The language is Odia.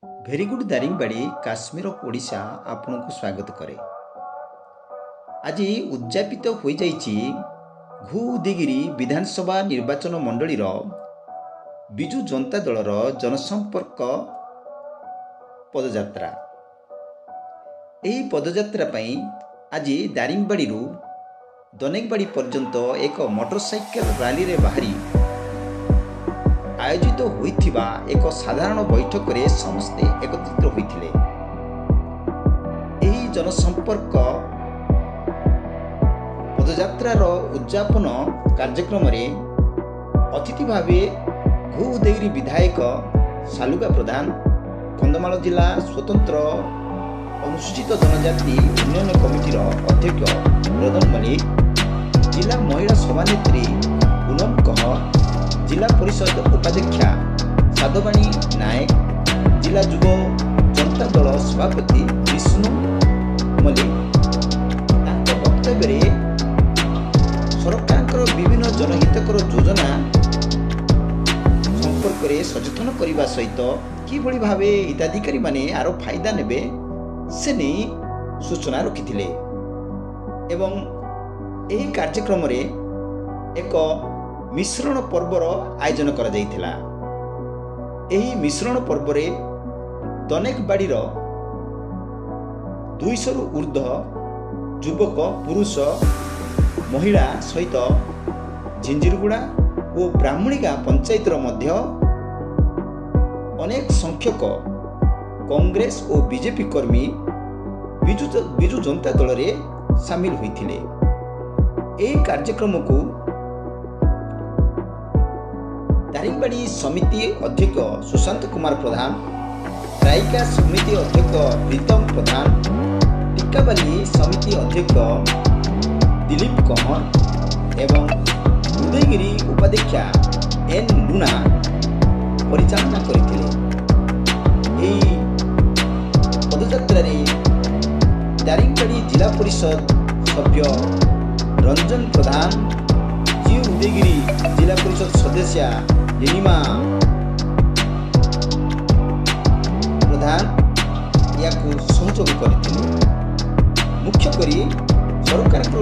Very good. Daringbadi, Kashmir of Odisha ଆପଣଙ୍କୁ ସ୍ୱାଗତ କରେ। ଆଜି ଉଦଯାପିତ ହୋଇଯାଇଛି ଘୁ ଉଦୟଗିରି ବିଧାନସଭା ନିର୍ବାଚନ ମଣ୍ଡଳୀର ବିଜୁ ଜନତା ଦଳର ଜନସମ୍ପର୍କ ପଦଯାତ୍ରା। ଏହି ପଦଯାତ୍ରା ପାଇଁ ଆଜି ଦାରିଙ୍ଗବାଡ଼ିରୁ ଦନେକବାଡ଼ି ପର୍ଯ୍ୟନ୍ତ ଏକ ମୋଟରସାଇକେଲ ରାଲିରେ ବାହାରି ଆୟୋଜିତ ହୋଇଥିବା ଏକ ସାଧାରଣ ବୈଠକରେ ସମସ୍ତେ ଏକତ୍ରିତ ହୋଇଥିଲେ। ଏହି ଜନସମ୍ପର୍କ ପଦଯାତ୍ରାର ଉଦଯାପନ କାର୍ଯ୍ୟକ୍ରମରେ ଅତିଥି ଭାବେ ଘୁ ଉଦୟଗିରି ବିଧାୟକ ସାଲୁଗା ପ୍ରଧାନ, କନ୍ଧମାଳ ଜିଲ୍ଲା ସ୍ୱତନ୍ତ୍ର ଅନୁସୂଚିତ ଜନଜାତି ଉନ୍ନୟନ କମିଟିର ଅଧ୍ୟକ୍ଷ ରତନ ମଲ୍ଲିକ, ଜିଲ୍ଲା ମହିଳା ସଭାନେତ୍ରୀ ପୁନମ କହର, ଜିଲ୍ଲା ପରିଷଦ ଉପାଧ୍ୟକ୍ଷା ସାଧବାଣୀ ନାୟକ, ଜିଲ୍ଲା ଯୁବ ଜନତା ଦଳ ସଭାପତି ବିଷ୍ଣୁ ମଲ୍ଲିକ ତାଙ୍କ ବକ୍ତବ୍ୟରେ ସରକାରଙ୍କର ବିଭିନ୍ନ ଜନହିତକର ଯୋଜନା ସମ୍ପର୍କରେ ସଚେତନ କରିବା ସହିତ କିଭଳି ଭାବେ ହିତାଧିକାରୀମାନେ ଏହାର ଫାଇଦା ନେବେ, ସେ ନେଇ ସୂଚନା ରଖିଥିଲେ ଏବଂ ଏହି କାର୍ଯ୍ୟକ୍ରମରେ ଏକ ମିଶ୍ରଣ ପର୍ବର ଆୟୋଜନ କରାଯାଇଥିଲା। ଏହି ମିଶ୍ରଣ ପର୍ବରେ ଦନେକବାଡ଼ିର 200ରୁ ଉର୍ଦ୍ଧ୍ୱ ଯୁବକ, ପୁରୁଷ, ମହିଳା ସହିତ ଝିଞ୍ଜିରଗୁଡ଼ା ଓ ବ୍ରାହ୍ମଣୀଗାଁ ପଞ୍ଚାୟତର ମଧ୍ୟ ଅନେକ ସଂଖ୍ୟକ କଂଗ୍ରେସ ଓ ବିଜେପି କର୍ମୀ ବିଜୁ ଜନତା ଦଳରେ ସାମିଲ ହୋଇଥିଲେ। ଏହି କାର୍ଯ୍ୟକ୍ରମକୁ ଦାରିଙ୍ଗବାଡ଼ି ସମିତି ଅଧ୍ୟକ୍ଷ ସୁଶାନ୍ତ କୁମାର ପ୍ରଧାନ, ରାଇକା ସମିତି ଅଧ୍ୟକ୍ଷ ପ୍ରୀତମ ପ୍ରଧାନ, ଟିକାବାଲି ସମିତି ଅଧ୍ୟକ୍ଷ ଦିଲୀପ କହଁର ଏବଂ ଉଦୟଗିରି ଉପାଧ୍ୟକ୍ଷା ଏନ୍ ଲୁନା ପରିଚାଳନା କରିଥିଲେ। ଏହି ପଦଯାତ୍ରାରେ ଦାରିଙ୍ଗବାଡ଼ି ଜିଲ୍ଲା ପରିଷଦ ସଭ୍ୟ ରଞ୍ଜନ ପ୍ରଧାନ, ଜି ଉଦୟଗିରି ଜିଲ୍ଲା ପରିଷଦ ସଦସ୍ୟା ଲିନିମା ପ୍ରଧାନ ଏହାକୁ ସହଯୋଗ କରିଥିଲେ। ମୁଖ୍ୟ କରି ସରକାରଙ୍କର